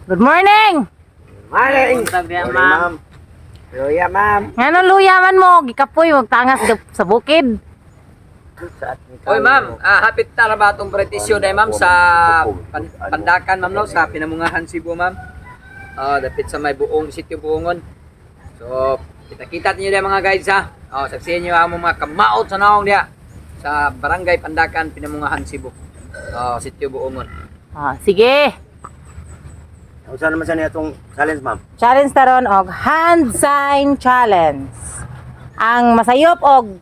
Good morning. Morning. Morning, ma'am. Luya, ma'am. Ngano luya man mo, gikapoy magtangas sa bukid. Oy ma'am, hapit tara ba atong pretisyon day ma'am sa Pandakan ma'am no, sa Pinamungahan Cebu ma'am. Dapit sa may buong sitio Buongon. So, kita-kita niyo day mga guys ha. Oh, saksihin niyo ang mga kamaot sa naong diha sa Barangay Pandakan, Pinamungahan Cebu. Oh, sitio Buongon. Ah, sige. Unsa naman sa niya itong challenge, ma'am? Challenge taron og hand sign challenge. Ang masayop og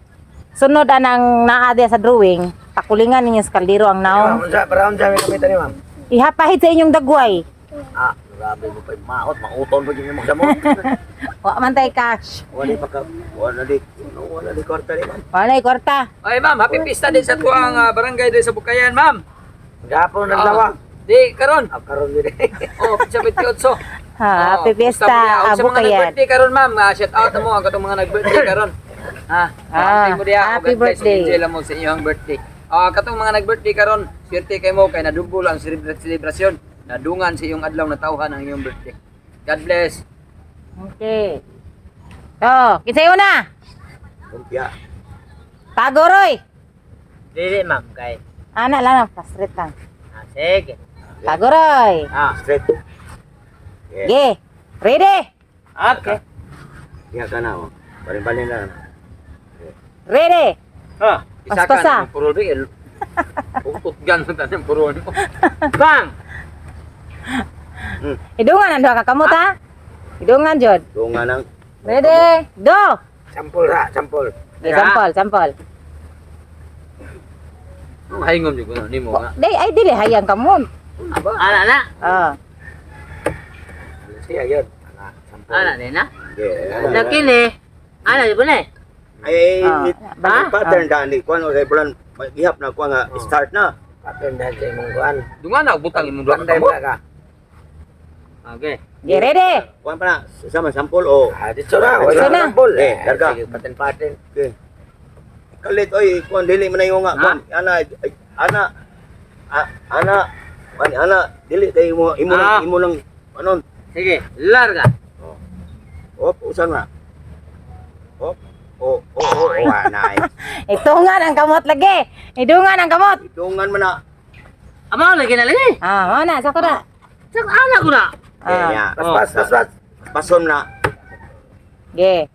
sunod anang naa diya sa drawing, pakulingan ninyo sa kaldero ang naong. Unsa para unsa may kami tani, ma'am? Ihapahid sa inyong dagway. Ah, grabe mo pa yung maot, mauton pa yun yung mo. Wa man tay cash. Wala pa ka, wala di, no, wala di kwarta di, ma'am. Wala nay kwarta. Oy ma'am, happy pista din sa tuang barangay din sa Bukayan ma'am. Gapon naglawa. Di karon. Ah, karon din. Oh, pizza 28. Ha, happy Oh, fiesta, gusto mo niya. Og sa abo mga kayan. nag-birthday karon ma'am, shout out mo ang katong mga nag-birthday karon. Ha, Ah, mo diha, happy og God bless, birthday. Enjoy lang mo sa inyong birthday. Katong mga nag-birthday karon, swerte kay mo kay nadubol ang selebrasyon. Nadungan sa iyong adlaw na tawhan ang iyong birthday. God bless. Okay. So, kinsay una? Lumpia. Pagoroy. Dili ma'am kay. Ana lang, pasret lang. Ah, sige. Pagoroy. Ah, Straight. Yeah. Ge. Ready? Okay. Diha ka na, oh. Balin-balin lang. Ready? Ah, Isa ka Paspasa. ng purol ba? Ututgan mo tanang purol mo. Bang. Idungan ang duha ka kamot ha. Idungan jud. Doon nga nang. Ready? Go. Sampol ra, sampol. Okay, sample, sample. Ang haingom jud ko nimo nga. Day ay dili hayang kamot. Ana na. Ah. Siya yun. Ana, sampol. Ana din na. Yeah. Na kini. Ana di ba na? Ay, Ah, ah, pattern daan di kuan kay bulan gihap na kuan nga start na. Pattern dahil sa imong kuan. Dungan na butang imong duha ka Panday kamot. ba ka? Okay. Ge, ready? Kuan pa na sama sample o. Ah, dito na. Dito Wala na. sampol. Eh, larga. Sige, pattern-pattern. Okay. Kalit oy kuan dili man na yung nga kuan ana ay, ana ana kuan ana dili kay imo imo lang Ah. imo lang anon. Sige, larga. Op usan na. Op. O o o o ana. Ay. Idungan ang kamot lagi. Idungan ang kamot. Idungan man na. Amo lagi na lagi. Ah, mao na sakto na. Sak ana ko na. Eh, Ah. ya. Paspas, paspas. Pason na. Ge.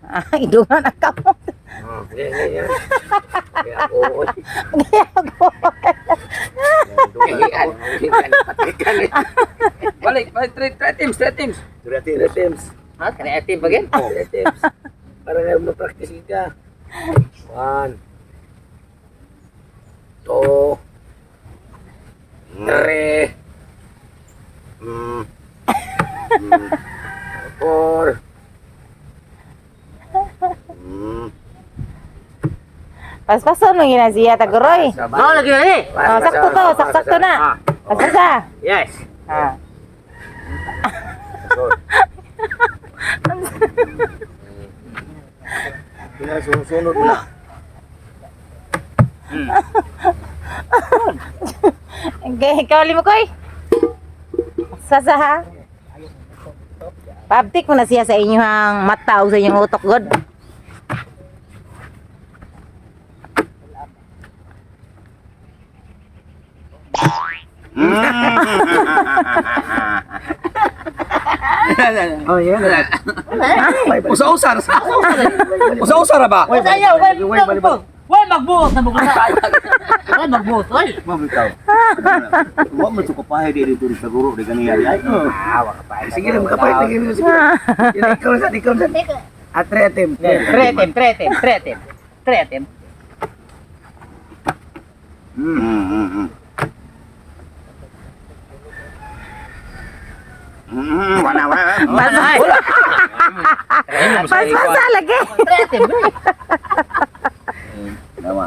Ah, idungan ang kamot. Oh, sige, sige. Kaya ako, oy. Idungan. Patikan eh. Balik, balik three, three teams, three teams. Three Three teams. Ha, creative again. Oh. Three teams. Para nga ma-practice ka. One. Two. Three. Four. Paspason mo gina siya tagoroy. Mao lagi na lagi. Oh, sakto to, sakto na. Ah, Paspasa. yes. Ah. Pinasusunod na. Okay, ikaw limo koy. Sasa ha. Pabtik mo na siya sa inyong mata o sa inyong utok god. Oh, yan. Usa-usa ra sa. Usa-usa ra ba? Wala ayaw, wala. Wala magbuot na bukas. Wala magbuot, oy. Ma'am ikaw. Wa man ko pahay di dito sa guro di kaniya di ay. Ah, waka pa. Sige na, makapay. Sige na, sige na. Ikaw na, ikaw na. Ah, three team. Three team, three team, three team. Three team. Wala wala. Wala. ay. Paspasa lagi. Three team. Tama.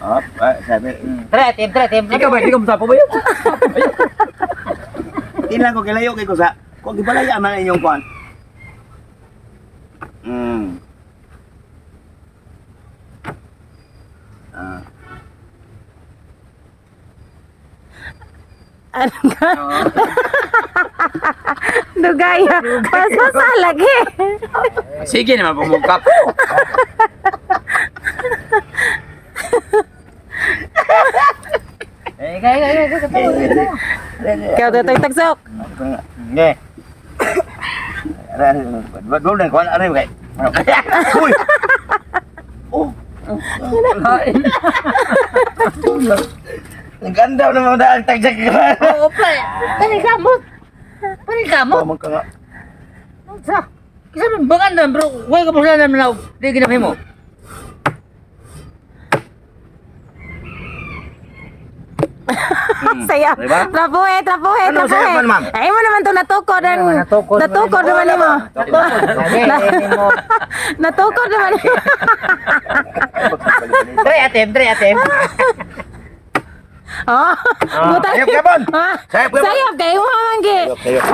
Op, sabi. Three team, three team. Ikaw ba, di ka mutapo ba yun? Tinlan ko kilayo kay ko sa kung gibalaya man inyong kuan. Ah. Ano ka? Dugaya. Paspasa lagi. Sige naman pumukap. Eh, kaya kaya kaya. Ikaw dito tagsok. Nge. Dol dan kuan are kay. Uy. Oh. Naganda naman daan tagsak ka. Oo, pre. Panikamot. Panikamot. Pamang ka nga. Sa. Kisa man bangan na bro. Way ka pala naman na. Di ginamay mo. Sayap. Diba? Trapuhe, trapuhe, Ano, trapuhe. sayap man, ma'am? Ay mo naman to natukod ang Natukod man natukod naman nimo. Natukod naman nimo. Tre atem, tre atem. Oh. Buta. Sayap ka bon. Ah, Sayap ka bon. Sayap kayo man gi. Sayap.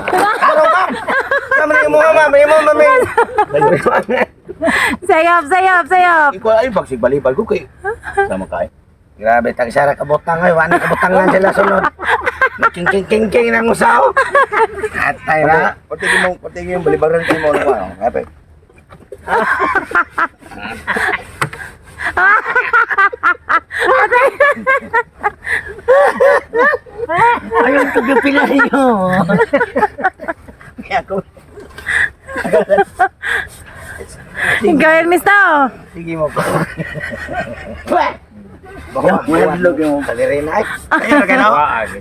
Ano ma'am? Ma'am mo ma'am, mo ma'am. Sayap, sayap, sayap. Ikaw ay bagsig balibal ko kay. Sama kay. Grabe tagsara kabutang ay wala kabutangan sila sunod. Nagking-king-king nang usaw. Atay ra. Pati mo, pati yung balibaran kay mo ano. Kape. Ayun ko yung pinayo. Kaya ko. Ikaw Hermes tao. Sige mo ko. Baka mahadlok yung Daliri na ay. Sayo na kayo no?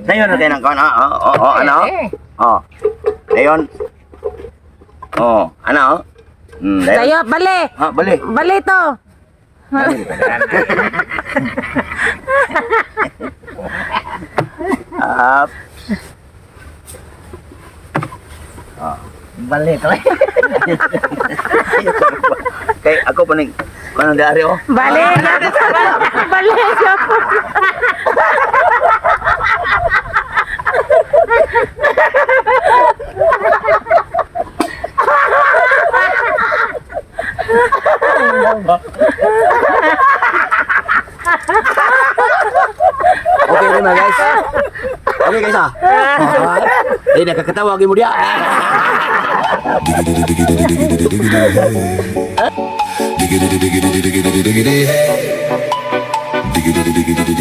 Sayo na kayo ng kon. Oo, oo, ano? Oh. Dayon. Oh, ano? Dayon. Sayap, bali. Ha, bali. Bali to. Up. Balik oy. Kay ako pa ning kanang dari oh. Bali. Bali. Sayap. Okay rin na guys. Okay guys ah. Eh nakakatawa gyud mo diya. Diggity diggity diggity diggity diggity hey. Diggity diggity diggity diggity hey. Diggity diggity diggity.